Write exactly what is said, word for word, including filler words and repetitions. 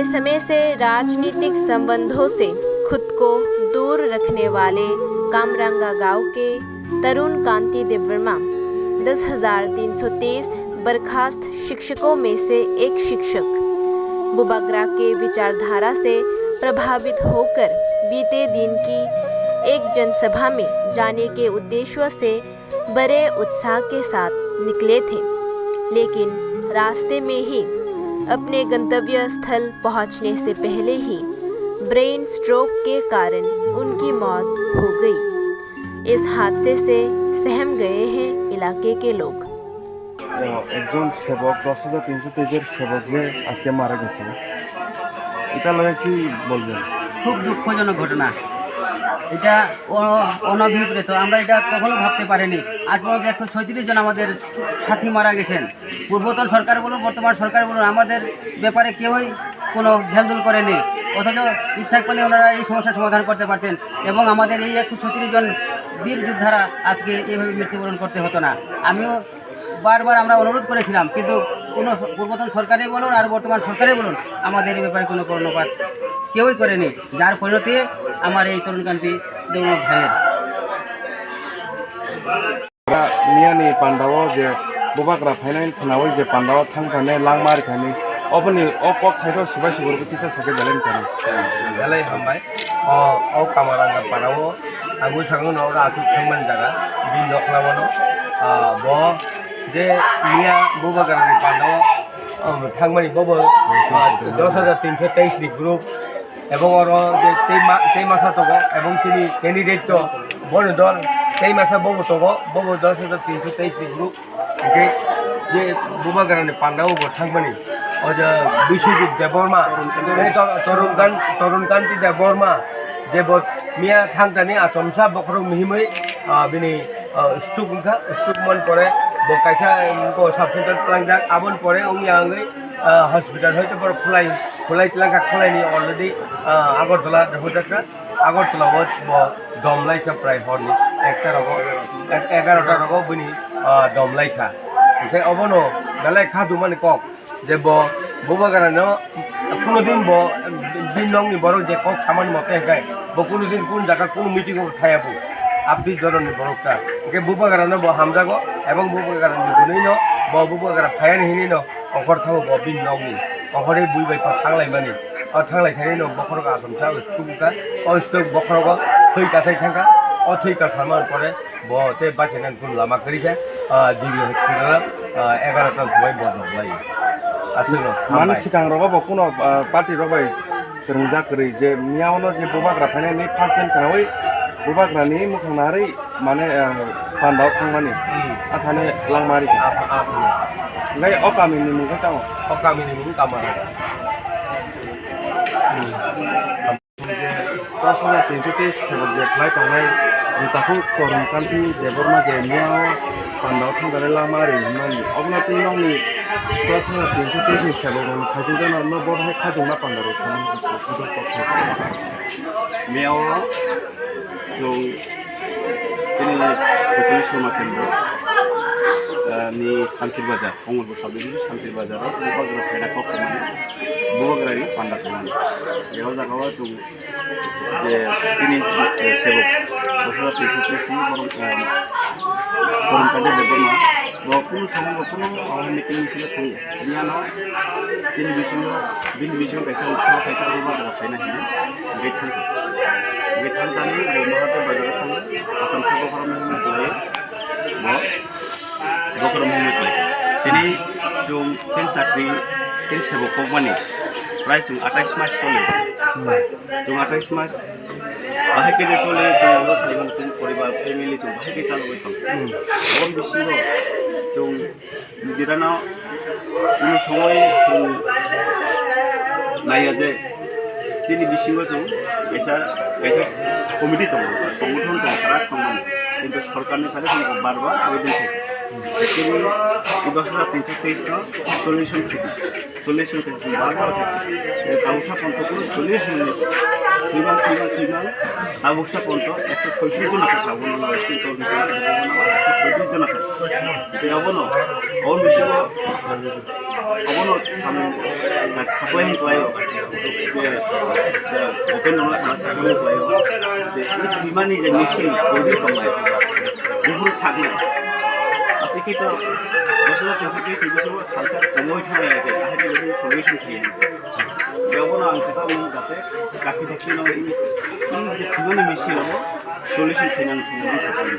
समय से राजनीतिक संबंधों से खुद को दूर रखने वाले कामरंगा गांव के तरुण कांति देववर्मा दस हजार तीन सौ तेईस बर्खास्त शिक्षकों में से एक शिक्षक बुबागरा के विचारधारा से प्रभावित होकर बीते दिन की एक जनसभा में जाने के उद्देश्य से बड़े उत्साह के साथ निकले थे, लेकिन रास्ते में ही अपने गंतव्य स्थल पहुंचने से पहले ही ब्रेन स्ट्रोक के कारण उनकी मौत हो गई। इस हादसे से सहम गए हैं इलाके के लोग। একজন সেবক, দশ হাজার তিনশো তেইশের সেবক যে আজকে মারা গেছে, এটা লগে কি বলবেন? খুব দুঃখজনক ঘটনা। এটা অ-, অনভিপ্রেত, আমরা এটা কখনো ভাবতে পারিনি। আজ পর্যন্ত একশো ছয়ত্রিশ জন আমাদের সাথী মারা গেছেন। পূর্বতন সরকার বলুন, বর্তমান সরকার বলুন, আমাদের ব্যাপারে কেউই কোনো হেলদোল করেনি। অথচ ইচ্ছা করলে ওনারা এই সমস্যার সমাধান করতে পারতেন এবং আমাদের এই একশো ছত্রিশ জন বীর যোদ্ধারা আজকে এইভাবে মৃত্যুবরণ করতে হতো না। আমিও বারবার আমরা অনুরোধ করেছিলাম, কিন্তু কোনো স-, পূর্বতন সরকারই বলুন আর বর্তমান সরকারই বলুন, আমাদের এই ব্যাপারে কোনো কর্ণপাত কেউই করেনি, যার পরিণতি আমার এই তরুণকান্তি দেববর্মা ভাইয়ের। Miyani pandao je bubagra phainai khwnaui je pandao thangkha ne langma rikha ni, oboni o kok thaithok sibai sibai kisa sakhe belai mchani. Belai hambai. O, o Kamaranga parao ang bwskango no oro aswk thangmani jaga, bini nokla mano. Ah, bo je miya bubagrani pandao, um, thangmani bobo, ah, dos hajar tinsho teis ni group, ebong oro je tei ma-, tei masa tongo, ebong chini candidate to, bono dol, tei masa bobo tongo, bobo dos hajar tinsho teis ni group. Hingke je bubagrani pandao bo thangmani, o je Biswajit Debbarma, tei Tor-, Torun Kan-, Torun Kanti Debbarma, je bo miya thangtani achomsa bokhorok mihimwi, ah, bini, ah, stroke wngkha, stroke man pore bo kaisa, um, bo sub center tlangjak, aboni pore wngya wngwi, ah, hospital hoite borok khulai, khulai tlangkha, khulaini already, ah, Agartala rwjakha. Agartala o bo dom laikha prai horni ekta rogo, ek-, egarota rogo bini, ah, dom laikha. Hingke obono belai kha dumani kok je bo bubagrano kuno din bo bini nokni borok je kok samani mote hingke bo kuno din kun jaga kun meeting o thaya bo. Abdi dhoronni borok ta. Hingke bubagrano bo hamjago ebong bubagrani gunui no bo bubagra phayani hinui no. Ongkhor thango bo bini nokni. Ongkhorwi bui bai pa thanglaimani. O thanglai thani no bokhorok achomsa stroke wngkha. O stroke bokhorogo thwi kasai thangkha. O thwi kasamani pore bo tei bachina kunu lama kwrwi khe, ah, G B hospital, ah, egarota thumai bo dok lai. Aswkno Mani hambai. Swkang rogo bo kuno, ah, party rok bai kwrwngjak kwrwi je miyao no je bubagra phainani first time khwnaui bubagrani mukhang narwi mane, ah, pandao thangmani. Hmm. Athane langma rikha. Ah, ah, hmm. Ngai o kami ni mung khe tamo? O kami ni mung Kamara. Hmm. Dos hajar tinsho teis khorok je khlai tongnai, je takhuk Torun Kanti Debbarma je miyao pandao thangkhe langma ri hwnmani. Obono tei nokni dos hajar tinsho teis ni sebok rokno khaising jano no bo hai khajingma panda rok thangmani. Miyao chwng chini Kuchuli Soma Kendro, ah, ni Santir Bazar, Kongolpur sub division Santir Bazar o bubagra phaina kok tongmani, bubagrani panda tongmani. Je o jaga o chwng je chini, eh, sebok dos hajar tinsho teis ni borok, eh, Torun Kanti Debbarma, bo kunu samung bo kunu, ah, meeting misil o thangya. Biyano chini bisingo, bini bisingo kaisa utsaho khaikha, abo bazaro phaina hinwi, hingke thangkha. Hingke thangkani bo Mahadev bazaro thangwi, akamsa bokhorok mihimwi kwlaiwi, bo bokhorok mihimwi kwlaikha. Tini chwng, chini chakri, chini sebo kokmani, prai chwng atais mas choli. Chwng atais mas, bahai khe je choli, chwng abo saiman chini poribar, family chwng bahai khe chalogwi tong. Aboni bisingo chwng Nijera no kunu somoi, um, naiya je chini bisingo chwng kaisa, kaisa committee tongo, songothon tongo, kwrak tongmani. Kintu sorkarni phai chwng bar bar abedan khaikha. Chini dos hajar tinsho teis no solution khaikha. Solution khaikha, chwng bar bar khaikha. Tabuksa ponto kunu solution wngya. Thwibang, thwibang, thwibang. Tabuksa ponto ekso soitrish jona kha, tabukno ekso soitrish jona kha. Tei abono, o bisingo, abono samung, ah, supply hwn khlaio. Open no sana sakno bai. Ini thimani je machine, kodi tonglai. Buhur thakna. Ati kito, bosor tinso ke, bosor salsa komoi thang ya ke, ahai ke solution khaye. Yabono ang kata mung kate, kaki dakti no ini, ini je thimani machine abo solution khainang thumani sakni.